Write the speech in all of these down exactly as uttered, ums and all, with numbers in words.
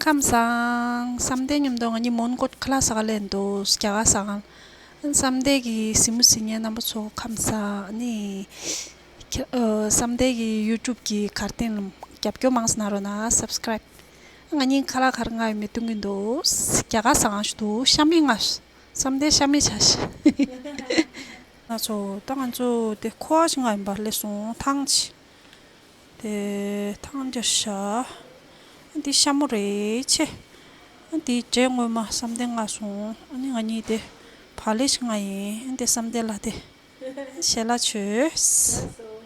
ཁམས་བཟང་། བསམ་གཏན་མཉམ་དུ་ང་གཉིས་མོན་གྷོ་ཁ་ལག་ཟ་ག་སླེབས་འདུག་རྒྱ་གར་ཟ་ཁང་། བསམ་གཏན་གྱི་གཟིགས་མོ་གཟིགས་མཁན་རྣམ་པ་ཚོ་ཁམས་བཟང་། ཨ་ནི། ཁྱེད། ཨ། བསམ་གཏན་གྱི་ཡུ་ཊུབ་གི་གར་སྟེགས་ལ་རྒྱབ་སྐྱོར་མང་ཙམ་གནང་རོགས་གནང་། སབ་སི་ཀ་རའིབ། ང་གཉིས་ཁ་ལག་ག་རེ་མངགས་ཡོད་མེད་སྟོན་གྱི་འདུག་རྒྱ་གར་ཟ་ཁང་ཞིག་འདུག་ཤ་མེད་མངགས། བསམ་གཏན་ཤ་མེད་བྱ་ཞིག་ང་ཚོ་ད་ང་ཚོ་དེ་ཁོ་བ་ཞིག་མངགས་ཡིན་པ་སླེབས་སོང་། ཐང་ཆད། དེ་ཐང་རྒྱག་བྱ། འདི་ཤ་མོ་རེད་ཆེ། འདི་འབྲས་སྔོན་མ་བསམ་གཏན་མངགས་སོང་། ཨ་ནི་ང་གཉིས་དེ་བག་ལེབ་ཞིག་མངགས་ཡིན། འདི་བསམ་གཏན་ལ་དེ། ཞལ་ལག་མཆོད།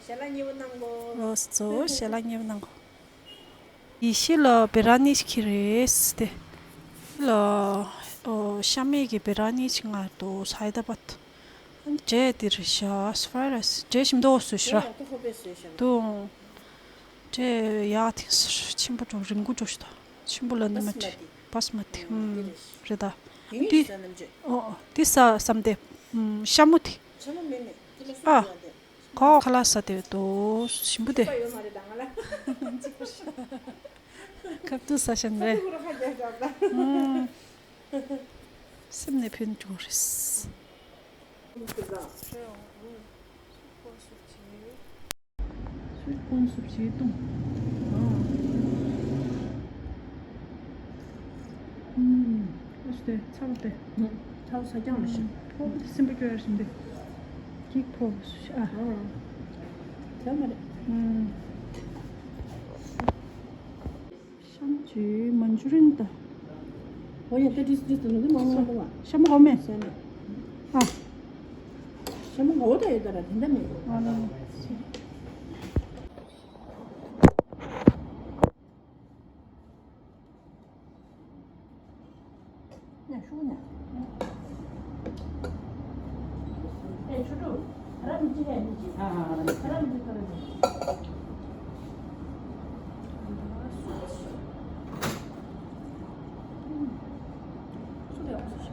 ཞལ་ལག་མཉེས་པོ་གནང་གོ། ལགས་སོ། ཞལ་ལག་མཉེས་པོ་གནང་གོ། ཡེ་ཤེས་ལ་བི་ར་ནི་ཞིག་ཁྱེར་རེད་དེ། ལ། ཨོ། ཤ་མེད་ཀྱི་བི་ར་ནི་ཞིག་མངགས་འདུག་ཧའི་ད་ར་བཱད། འབྲས་དེ་རེད་ཤག་ཕ་རའི་རའི་སི། འབྲས་ཞིམ་མདོག་བཟོས་ཤག་འདུག་འབྲས་ཡག་ཐིག་སེ་ཆེན་པོ་འགྲོ། རིང་པོ་འགྲོ་ཤག་ཆེན་པོ་ལ་ནི་མ་དྲི། བཱ་སི་མ་ཏི། ཧུམ། རེད་ད། འདི། ཨོ། འདི་ཟ་བསམ་སྟེ། ཤ་མོ་དེ། ཨ། ཁོ་ཁ་ལག་ཟ་དེ་དོ་ཞིམ་པོ་དེ། ཁབ་ཏུ་ཟ་ཤན་རེད། སེམས་ནས་ཕན་བྱུང་རེད། སུས་ཀོན་སུབ་བྱེད་བཏུང་། ཨུམ། ཨ་ཤི་དེ་ཚ་བ་དེ། ཚ་བ་ཟ་རྐྱང་རེད་ཤག་ཕོ་བོ་དེ་སེམས་པ་སྐྱོ་ཡ་རེད་ཤག་འདི། ཀིག་ཕོ་བོ་ཤག་ཨ། ཚ་མ་རེད། ཨུམ། ཤམ་ཅི་མན་ཇུ་རིན་ད། ཨོ་ཡ་ཏེ་ཏིས་ཏིས་ཏུ་ནུ་གི་མང་མང་མང་། ཤམ་གོ་མེ། ཤམ་མེ། ཨ། ཤམ་གོ་ད་ཡོད་ད་ར་དེ་འདྲ་མེད། ཨ་ལ་ལ། ཡ་ཤུ་ཉ། ཨེ་ཆུ་ཏུ། ཨ་ར་མི་ཅི་ཧེ་མི་ཅི། ཨ་ཨ་ར་མི་ཅི། ཨ་ར་མི་ཅི་ཏོ་ར་མི། སུ་ལ་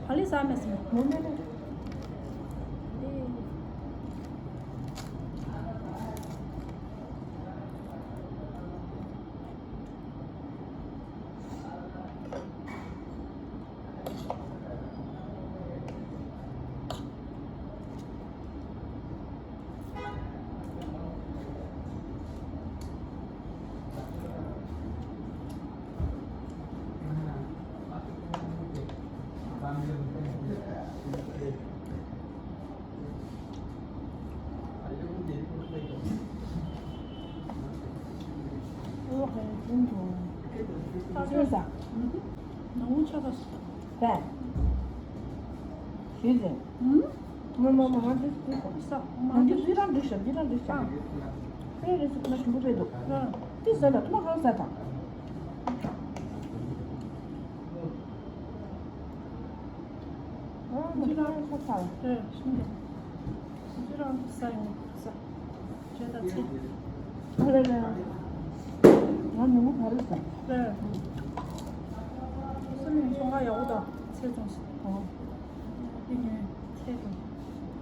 བ་ལི་ས་མེ་སི་མོ་མེ་མེ། ཨ་ལ་ལ། ང་ཉོ་མོ་ག་རེ་ཟ། ལས། སེམས་ནས་ཚོང་ཁང་ཡག་པོ་དང་ཚེ་བཙོང་ཟིན། ཨོ། དེ་ནས་ཚེ་དང་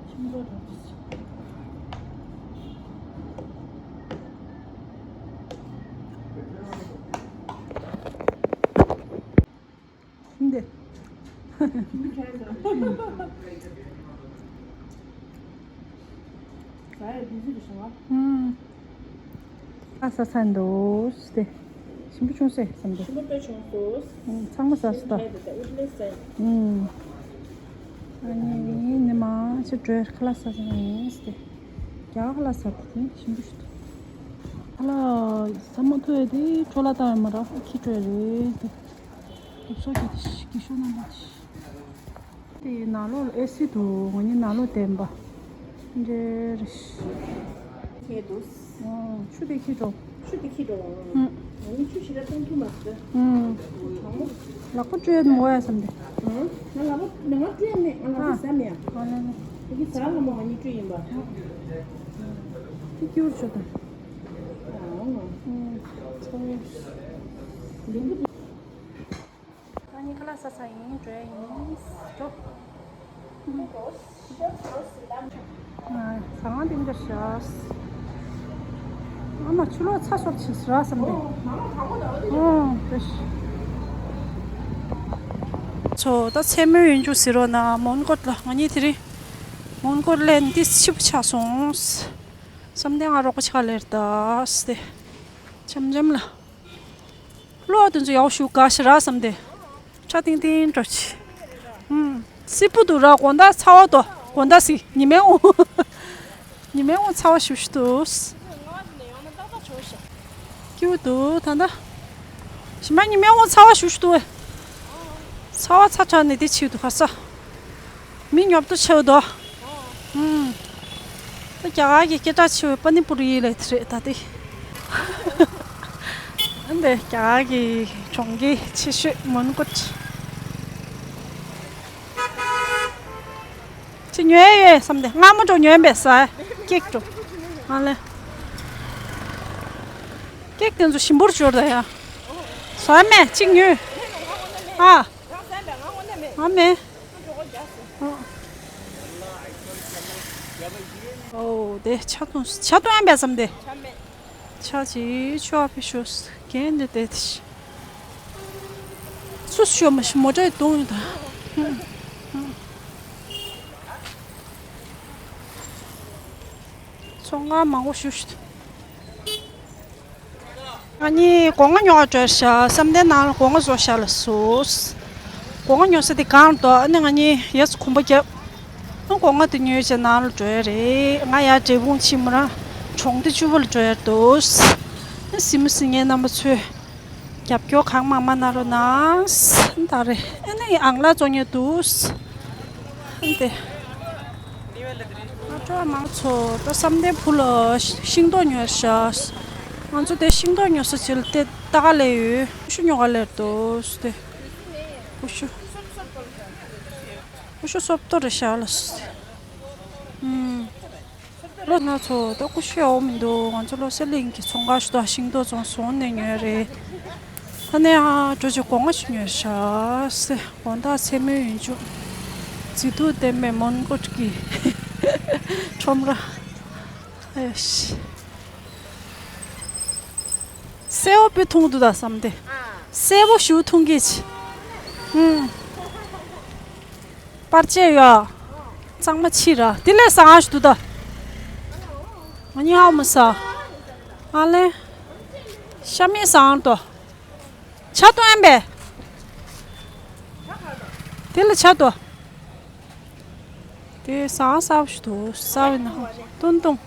ཁྱིམ་ཚང་དང་དེ་ཟིན། འདི། ཨུམ། ཨ་ས་ས་འདུག་སྟེ། ཞིམ་པོ་བྱུང་སེ་བསམ་འདུག་ཞིམ་པོ་དཔེ་བྱུང་སོང་། ཨུམ། ཚང་མ་ཟ་སོང་ད། ཨུམ། ཨ་ནི་ནི་མ་ཆུ་བྲོས་ཁ་ལག་ཟ་ས་ཡིན་སྟེ། རྒྱ་ཁ་ལག་ཟ་དེ་ཞིམ་པོ་ཞིག་འདུག་ཁ་ལག་ཟ་མ་ཐུབ་ཡ་དེ་འཕྲོ་བརླག་བཏང་ཡ་མ་རེད། ཁྱི་འཕྲོ་ཡ་རེད་དེ། དུག་སོགས་ཀྱི་སྐྱིད་ཤོད་རྣམ་པ་དེ། དེའི་ནང་ལོགས་ལ་ཨེ་སི་འདུག་ང་གཉིས་ནང་ལོགས་བསྡད་པ། འདྲེ་རེ་ཤི། ཁྱེད་དུ། ཨོ། ཆུ་དེ་ཁྱི་འགྲོ། ཆུ་དེ་ཁྱི་འགྲོ། ཨུམ། ང་གཉིས་ཆུ་ཞིག་ལ་བཏང་ཐུབ་མ་སོང་། ཨུམ། གྲང་མོ། ལག་པ་བཀྲུས་མོ་ཡ་བསམ་སྟེ། ཨང་། ང་ལག་པ་ང་བཀྲུས་མེད། ང་ལག་པ་ཟ་མེད། ཨ་ལ་ལ། དེ་གི་ཟ་ལ་མོ་ང་གཉིས་བཀྲུས་ཡིན་པ། དེ་སྐྱུར་ཆོག་ད། ཨང་། ཨུམ། ཚོ། ལུས་པོ། ང་གཉིས་ཁ་ལག་ཟ་ས་ཡིན། འགྲོ་ཡ་ཡིན། འགྲོ། ཨ། ཟ་ཁང་འདི་འདྲ་ཤག་ཨ་མ་ཆུ་ལོག་ཚ་སོབ་ཆེ་ཟ་བསམ་པས། ཨོ། དེ་ཤི། ཚོ་ད་མཚན་མོའི་ཡུལ་ཆུ་ཟེར་རོ་ན་མོན་གྷོ་ལ། ང་གཉིས་དེ་རིང་མོན་གྷོ་ལ་འདི་ཕྱི་པོ་ཆགས་སོང་། བསམ་གཏན་ང་རོགས་པ་ཆགས་ལེར་ད་སྟེ་འཆམ་འཆམ་ལ། གློག་དེ་ཚོ་ཡག་ཤུ་ག་ཤི་ར་བསམ་སྟེ། ཁྲ་ཏིང་ཏིང་འགྲོ་ཆི། ཨུམ། སི་པུ་དུ་ར་དགོང་དག་ཚ་བ་དོ། དགོང་དག་སི་ཉི་མའི་དབུ། ཉི་མའི་དབུ་ཚ་བ་ཞུ་ཞུ་དུ། སྐྱིད་པོ་འདུག་ད་ལྟ། ཞི་མ་ཉི་མའི་དབུ་ཚ་བ་ཞུ་ཞུ་དུ། ཚ་བ་ཚ་དྲགས་ནས་དེ་ཆེ་འདུག་ག་ས། མི་ཉོབ་ཏོ་ཆེ་འདུག་ཨུམ། ད་རྒྱ་གར་གྱི་སྐད་གྲགས་ཆེ་བའི་པ་ནི་པུ་རི་ལ་དེ་རེད་ད་དེ། ཨ་འདི་རྒྱ་གར་གྱི་གྲོང་ཁྱེར་ཆེ་ཤོས་མོན་གྷོ། ཅི་ཉོས་ཡོད་བསམ་སྟེ་སྔ་མོ་འགྲོ་ཉོས་པས་ཟ། ཀེག་འགྲོ། ང་ལ་ཀེག་དེ་ཚོ་ཞིམ་པོར་འབྱོར་ད་ཡ། ཟ་མེད་གཅིག་ཉོས། ཨ། ང་མེད། ཨོ་དེ་ཆ་ཐུང་ཆ་ཐུང་ཡང་བས་བསམ་སྟེ། ཆ་ཅིག་ཆོ་ཨ་ཕི་ཤོས་གན་འདི་དེ་དེ་ཤི། སུ་ཤོ་མ་ཤི་མོ་ཊ་གཏོང་ཡོད་ད། ཚོང་ཁང་མང་པོ་ཞུ་ཞུ། ང་གཉིས་སྒོ་ང་ཉོ་ག་འགྲོ་ཤག་བསམ་གཏན་ནང་ལ་སྒོ་ང་བཟོ་ཤག་ལ་སོ། སྒོ་ང་ཉོ་ས་དེ་གང་དོ། ཨ་ནི་ང་གཉིས་ཡས་གོམ་པ་བརྒྱབ། ཨ་སྒོ་ང་དེ་ཉོས་བྱས་ནང་ལ་འགྲོ་ཡ་རེད། ང་ཡར་འབྲས་སྤུངས་ཕྱི་མ་ར་གྲོང་སྡེ་བཅུ་པ་ལ་འགྲོ་ཡ་འདུག་ཨ་སི་མི་སི་ངའི་རྣམ་པ་ཚོས་རྒྱབ་སྐྱོར་གང་མང་མང་གནང་རོགས་གནང་། ད་རེད། ཨ་ནི་ཨང་ལགས་བཙོང་ཡ་འདུག་ཨ་དེ། ཨ་ཁྲོ་མང་ཚོ་ད་བསམ་གཏན་ཕུ་ལ་ཤིང་ཏོག་ཉོས་ཤག་ང་ཚོ་དེ་ཤིང་ཏོག་ཉོ་ས་ཅིག་ལ་དེ་ལྟ་ག་ལེ་ཡོད། ཀུ་ཤུ་ཉོ་ག་ལེར་འདུག་སྟེ། ཀུ་ཤུ། ཀུ་ཤུ་སོབ་ཏོ་རེ་ཤག་ལ་སྟེ། ཨུམ། ལོ་ན་ཚོ་ད་ཀུ་ཤུ་ཡག་པོ་མི་འདུག་ང་ཚོ་ལོ་སེ་ལིང་གི་ཚོང་ཁང་ཞུ་དག་ཤིང་ཏོག་བཙོང་སོང་ནས་ཉོས་རེད། ད་ནས་ཨ་འགྲོ་ཆེ་སྒོ་ང་ཞིག་ཉོས་ཤག་སེ། དགོང་དག་མཚན་མོའི་ཡུལ་ལྗོངས། མཛེས་སྡུག་ལྡན་པའི་མོན་གྷོ་གི་ཁྲོམ་ར། ཨེ་ཤི། སེར་པོ་དཔེ་ཐུང་འདུག་ད་བསམ་སྟེ། སེར་པོ་ཞུ་ཐུང་གི་ཆི། ཨུམ། པར་ཆས་ཡོད། གཙང་མ་ཕྱི་ར་དེ་ལས་ཟ་ང་ཞིག་འདུག་ད། ང་གཉིས་ཧ་མ་ཟ། ཨ་ལེ། ཤ་མེད་ཟ་ང་དོ། ཆ་ཏོ་ཨན་པས། དེ་ལ་ཆ་ཏོ། དེ་ཟ་ང་ཟ་བ་ཞིག་འདུག་ཟ་བའི་ནང་ཏུང་ཏུང་།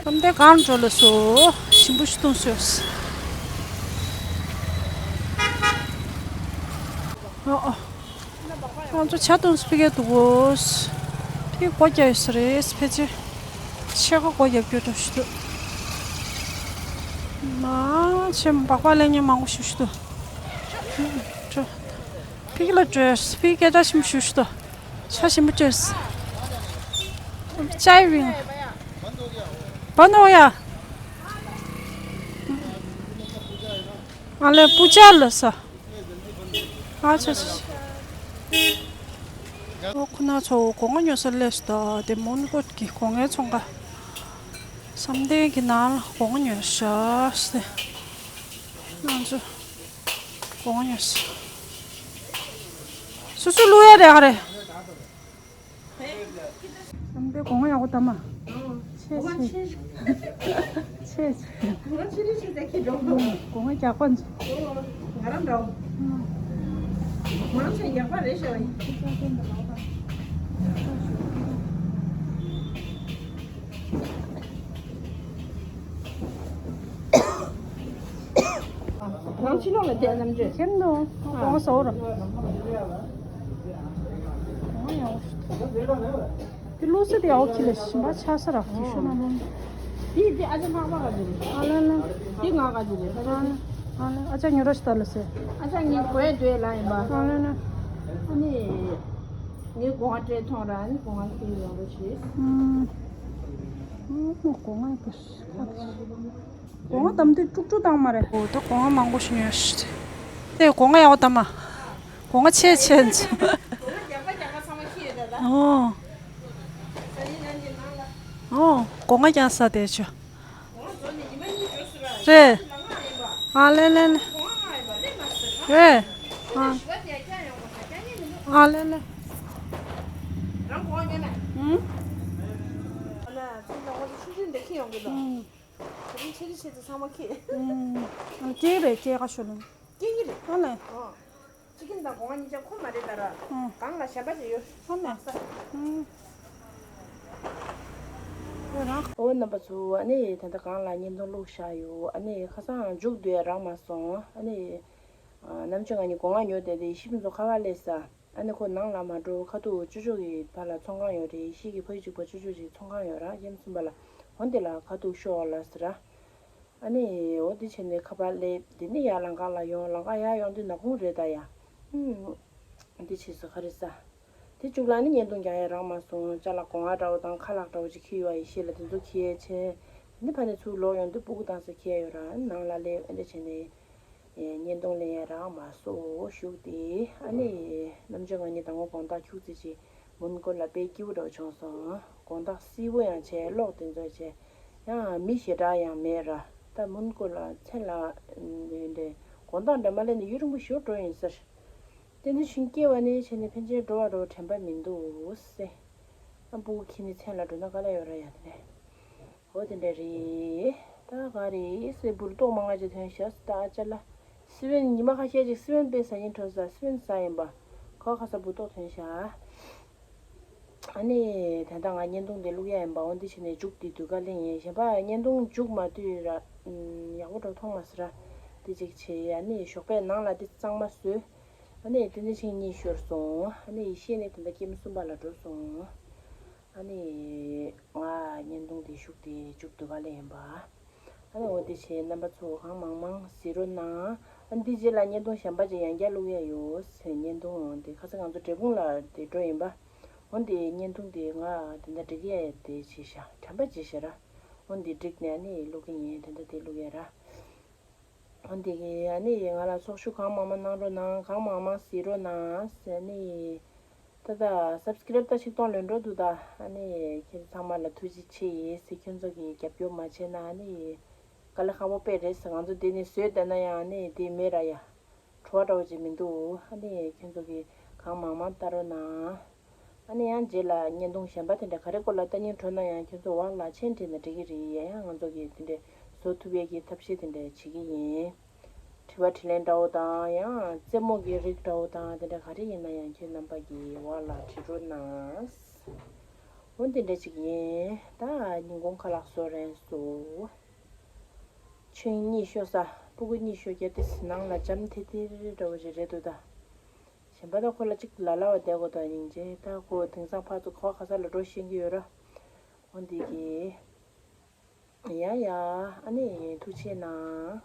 བསམ་གཏན་གང་འགྲོ་ལ་སོ། ཞིམ་པོ་ཞིག་བཏུང་སོས། ཨོ་ཨོ། ང་ཚོ་ཇ་བཏུང་སྤི་ཀེ་འདུག་གོ། ཕི་སྒོ་རྒྱག་ཡོད་ས་རེད། ཕལ་ཆེར་ཕྱེད་ཀ་སྒོ་རྒྱབ་རྒྱུ་འདྲ་ཞིག་འདུག་མ་ཆེ་སྦག་སྦག་ལེན་མཁན་མང་པོ་ཞིག་འདུག་ཕི་ཀེ་ལ་འགྲོ། ཕི་ཀེ་ད་ཞིམ་ཞུ་ཞུ་དོ། ཆ་ཞིམ་པོ་སྤྲོད། ཅའི་བིང་། བ་ནོ་ཡ། ང་ལས་པུ་ཅ་ལ་ས། ཨ་ཆ་ཆ་ཆ། ཨོ་ཁོ་ན་ཚོ་སྒོ་ང་ཉོ་ས་སླེབས་སོང་ད། དེ་མོན་གྷོ་གི་སྒོ་ངའི་ཚོང་ཁང་། བསམ་གཏན་གྱི་ནང་ལ་སྒོ་ང་ཉོས་ཤག་སྟེ། ང་ཚོ་སྒོ་ང་ཉོས་ཤག་སོ་སོ་བླུག་ཡ་རེད་ཧ་རེད། བསམ་གཏན་སྒོ་ང་ཡག་པོ་ད་མ། ཆེ་ཆེ། ཆེ་ཆེ། སྒོ་ང་ཆེ་རིགས་ཆེ་ཟེར་གྱི་འགྲོ། སྒོ་ང་རྒྱག་པ་འཇུ། ང་རང་འདྲ། ང་རང་ཆེ་ཡག་པ་རེད་ཤག་རང་ཕྱི་ལོགས་ལ་བསྡད་ནམ་འདྲ། ཁྱེར་འདུག་ཨ། གོང་ཟོར། གོང་ཡང་། དེ་ལུགས་སྲོལ་དེ་ཡག་པོ་ཁྱི་ལ་ཞིམ་པ་ཆགས་ས་རག་གི་ཤོ་ན་མོ། དེ་དེ་ཨ་ཅག་ལྷག་པ་ག་ཚོད་རེད། ཨ་ལེ་ལེ། དེ་ང་ག་ཚོད་རེད། ཨ་ལེ་ཨ་ཅག་ཉོ་ར་ཤི་ད་ལ་སེ། ཨ་ཅག་ངའི་གོས་འདོད་ལ་ཡིན་པ། ཨ་ལེ་ལེ། ཨ་ནི། ངའི་སྒོ་ང་སྤྲད་ཐོངས་ར་ཨ་ནི་སྒོ་ང་ཁྱེར་ཡོང་རོགས་བྱེད། ཨུམ། ཨུམ་སྒོ་ང་ཡག་པོ་ཞིག་ཁ་དེ་ཞིག་སྒོ་ང་དམ་དུས་དཀྲུག་དཀྲུག་བཏང་མ་རེད། འོ་ད་སྒོ་ང་མང་པོ་ཞིག་ཉོས་ཤག་དེ་སྒོ་ང་ཡག་པོ་དམ་མ། སྒོ་ང་ཆེ་ཆེ་འཛུ། ཨོ། ཨོ། སྒོ་ང་རྒྱག་ས་དེ་ཆོ། རེད། ཨ་ལེ་ལེ་ལེ། རེད། ཨ། ཨ་ལེ་ལེ། རང་གོ་བ་ཉན་ན། ཨུམ། ཨ་ལ་ཚོ་ལ་ང་ཚོ་ཆུ་ཆུ་འདི་ཁྱེར་ཡོང་གི་འདུག་ཨུམ། དེ་རིང་ཆེ་རི་ཆེ་ཚོ་ཚང་མ་ཁྱེར། ཨུམ། སྐྱེས་རེད་སྐྱེས་ཁ་ཤོ་ལེ། སྐྱེས་ཀྱི་རེད། ཨ་ལེ། ཨོ། ཅི་ཁྱིམ་དང་སྒོ་ང་གཉིས་ཆ་ཁོ་མ་རེད་ད་ར། ཨུམ། གང་ལ་གཞན་པ་ཅིག་ཡོད། ཨ་ལེ། ཨུམ། ཨོ་རང་། ཨོ་རྣམ་པ་ཚོ་ཨ་ནི་ད་ལྟ་གང་ལ་བརྙན་ཐུང་བླུགས་བཞག་ཡོད། ཨ་ནི་ཁ་སང་མཇུག་བསྡུ་ཡ་རག་མ་སོང་། ཨ་ནི། ཨ། ནམ་ཆུང་ང་གཉིས་སྒོ་ང་ཉོ་བསྡད་དེ་ཤི་ཕུན་ཚོགས་ཁ་པར་སླེབས་ས། ཨ་ནི་ཁོ་ནང་ལ་མ་འགྲོ་ཁ་ཐུག་ཅོ་ཅོ་གི་ཕར་ལ་ཚོང་ཁང་ཡོད་རེད། ཤི་གི་ཕ་ཡུལ་གཅིག་པ་ཅོ་ཅོ་ཅིག་ཚོང་ཁང་ཡོད་ར། ཡུམ་གསུམ་པ་ལ་འོ་འདི་ལ་ཁ་ཐུག་ཤོག་ལ་ཟེར་ར། ཨ་ནི་འོ་འདི་བྱས་ནས་ཁ་པར་སླེབས། དེ་ནས་ཡར་ལམ་ཁ་ལ་ཡོང་། ལམ་ཁ་ཡར་ཡོང་དུས་ནག་ཁུང་རེད་ད་ཡ། ཨུམ། འདི་བྱས་ས་ག་རེ་ཟ། དེ་མཇུག་ལ་ནི་བརྙན་ཐུང་རྒྱག་ཡ་རག་མ་སོང་། ཅ་ལག་སྒོ་ང་འདྲ་བོ་དང་ཁ་ལག་འདྲ་བོ་ཅིག་འཁྱེར་ཡོད་པ་ཡིན་ཤེས་ལ་དེ་ཚོ་འཁྱེར་བྱས། དེ་ནས་ཕ་ནས་ཚུར་ལོག་ཡོང་དུས་སྤུ་གུ་བཏང་ས་འཁྱེར་ཡོད་ར། ནང་ལ་སླེབས། ཨ་འདྲ་བྱས་ནས་བརྙན་ཐུང་ལེན་ཡ་རག་མ་སོང་། ཞུགས་ཏེ་ཨ་ནི་ནམ་ཆུང་ང་གཉིས་དང་པོ་དགོང་དག་ཁྱུག་ཙམ་ཅིག་མོན་གྷོ་ལ་དཔེ་སྐྱིད་པོ་འདྲ་བོ་བྱུང་སོང་། དགོང་དག་བསིལ་པོ་ཡང་བྱས། གློག་དེ་ཚོ་བྱས། ཡང་མི་ཞེ་དྲག་ཡང་མེད་ར། ད་མོན་གྷོ་ལ་མཚན་ལ་འདི་འདྲའི་དགོང་དག་འདྲ་མ་སླེབས་ན་ཡུན་རིང་པོ་ཞིག་འགྲོ་ཡིན་ཟེར། དེ་ནས་ཤིང་སྐྱེ་བ་ནས་བྱས་ནས་ཕན་ཆད་འགྲོ་བ་འགྲོ་དྲན་པ་མི་འདུག་ཟེར། ཨ་སྤུ་གུ་ཁྱེར་ནས་མཚན་ལ་འགྲོ་ན་དཀའ་ལས་ཡོད་ར་ཡ་དེ་ནས། འོ་དེ་འདྲ་རེད། ད་ག་རེད་ཟེར་འབུར་ཏོག་མང་ང་ཅིག་ཐོན་ཤག་ཟེར། ད་ཨ་ཅག་ལ་སི་པན་ཉི་མ་ཁ་ཤས་ཅིག་སི་པན་དཔེ་ཟ་སྙིང་བྲོ་ས། སི་པན་ཟ་ཡིན་པ། ཁ་ཁ་ས་འབུར་ཏོག་ཐོན་ཤག་ཨ་ནི་ད་ལྟ་ང་བརྙན་ཐུང་དེ་བླུག་ཡ་ཡིན་པ། འོ་འདི་བྱས་ནས་མཇུག་དེ་དུས་ཀ་ལེན་ཡིན། གཞན་པ་བརྙན་ཐུང་མཇུག་མ་བསྡུས་ར། ཡག་པོ་འགྲོ་མཐོང་མ་སོང་ར། དེ་གཅིག་བྱས། ཨ་ནི་ཞོགས་པའི་ནང་ལ་དེ་གཙང་མ་བཟོས། ཨ་ནི་དེ་ནས་ཤིང་གཉིས་ཤོར་སོང་། ཨ་ནི་ཡེ་ཤེས་ནི་དེ་འདྲ་ཀེམ་གསུམ་པ་ལ་འགྲོ་སོང་། ཨ་ནི་ང་བརྙན་ཐུང་དེ་ཞུགས་ཏེ་མཇུག་བསྡུ་ག་ལེན་ཡིན་པ། ཨ་ནི་འོ་དེ་བྱས་རྣམ་པ་ཚོ་གང་མང་མང་གཟིགས་རོགས་གནང་། ཨ་འདི་རྗེས་ལ་བརྙན་ཐུང་གཞན་པ་ཅིག་ཡང་བསྐྱར་བླུག་ཡ་ཡོད་ཟེར། བརྙན་ཐུང་འོ་འདི་ཁ་སང་ང་ཚོ་འབྲས་སྤུངས་ལ་དེ་འགྲོ་ཡིན་པ། འོ་འདི་བརྙན་ཐུང་དེ་ང་དེ་འདྲ་འགྲིག་ཡ་དེ་བྱས་ཤག་དྲན་པ་བརྗེད་ཤག་ར། འོ་འདི་འགྲིག་ནས་ཨ་ནི་བླུག་གི་ཡིན། དེ་འདྲ་དེ་བླུག་ཡ་ར། འོ་འདི་གི་ཨ་ནི་ང་ལ་ཚོགས་ཞུགས་གང་མང་མང་གནང་རོགས་གནང་། གང་མང་མང་གཟིགས་རོགས་གནང་ཟེར། ཨ་ནི་ད་ལྟ་སབ་སི་ཀེ་རེབ་ད་ཆིག་སྟོང་ལོན་འགྲོ་འདུག་ད། ཨ་ནི་ཁྱེད་ཚོ་ཚང་མ་ལ་ཐུགས་རྗེ་ཆེ་ཟེར། ཁྱོད་ཚོ་གི་རྒྱབ་སྐྱོར་མ་བྱས་ན་ཨ་ནི་དཀའ་ལས་ཁག་པོ་དཔེ་རེད་ཟེར། ང་ཚོ་འདི་ནས་བཟོས་བསྡད་ན་ཡང་ཨ་ནི་དེ་མེད་ར་ཡ། བྲོ་བ་འདྲ་བོ་ཅིག་མི་འདུག་ཨ་ནི་ཁྱོད་ཚོ་གི་གང་མང་མང་ལྟ་རོགས་གནང་། ཨ་ནི་ཡང་རྗེས་ལ་བརྙན་ཐུང་གཞན་པ་དེ་འདྲ་ག་རེ་སྐོར་ལ་ལྟ་སྙིང་བྲོ་ན་ཡང་ཁྱོད་ཚོ་འོག་ལ་མཆན་བྲིས་ན་འགྲིག་གི་རེད། ཡང་ང་ཚོ་གིས་དེ་འདྲ་བཟོ་ཐུབ་ཡས་ཀྱི་ཐབས་ཤེས་དེ་འདྲ་བྱེད་ཀྱི་ཡིན། དྲི་བ་དྲིས་ལན་འདྲ་བོ་དང་། ཡང་རྩེད་མོ་གི་རིགས་འདྲ་བོ་དང་། དེ་འདྲ་ག་རེ་ཡིན་ན་ཡང་ཁྱོད་རྣམ་པ་གིས་འོག་ལ་བྲིས་རོགས་གནང་། འོ་དེ་འདྲ་ཅིག་ཡིན། ད་ཉིན་གུང་ཁ་ལག་བཟོ་རན་སོང་། ཆུ་གཉིད་ཤོར་ས། སྤུ་གུ་གཉིད་ཤོར་རྒྱུ་དེ་ནང་ལ་འཇམ་ཐིང་ཐིང་འདྲ་བོ་ཞིག་རེད་འདུག་ད། གཞན་པ་ད་ཁོ་ལ་གཅིག་ལ་ལ་བ་བསྡད་དགོས་ད། སྙིང་རྗེ། ད་ཁོ་དེང་སང་ཕར་ཚུར་ག་པར་ག་ས་ལ་འགྲོ་ཤེས་ཀྱི་ཡོད་ར། འོ་འདི་གི། ཡ་ཡ། ཨ་ནི་ཐུགས་རྗེ་གནང་།